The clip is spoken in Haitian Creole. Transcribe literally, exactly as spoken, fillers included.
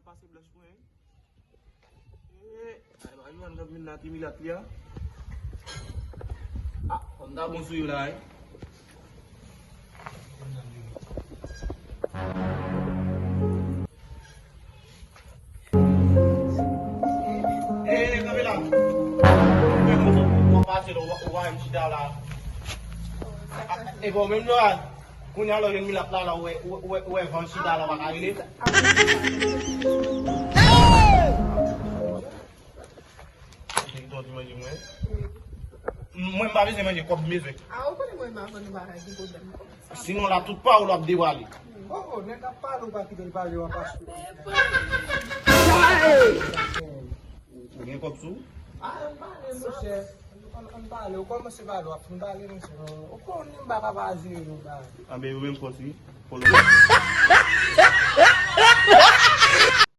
Pase blanch pou mwen. Eh, ay, ba, Yohan k ap vin la, ki milat li a. Ah, fanm ta bon sou yo la, eh. Eh, kanpe la. Mwen, mwen, mwen pase la, ou pa, ou pa menm chita la. Ah, e bon, menm lè, kounye a lè w jwenn milat la, la, ou wè, ou wè, ou wè van chita la, ou pa ka rele. Mwen, mwen pa bezwen manje, kòb m bezwen. Ah, ou konnen mwen menm avè nou bagay gen pwoblèm konsa. Sinon, la, tout pawòl w ap debale. Oh, oh, nèg ap pale, ou pa kite l pale, w ap achte. Ou gen kòb sou? Ah, ann pale, monchè. Ann, ann pale, ou kòmanse pale, w ap fin pale, monchè. Ou konnen m pa ka pa jere yon bagay. Anben, yo menm fòs, wi. Fò lòt.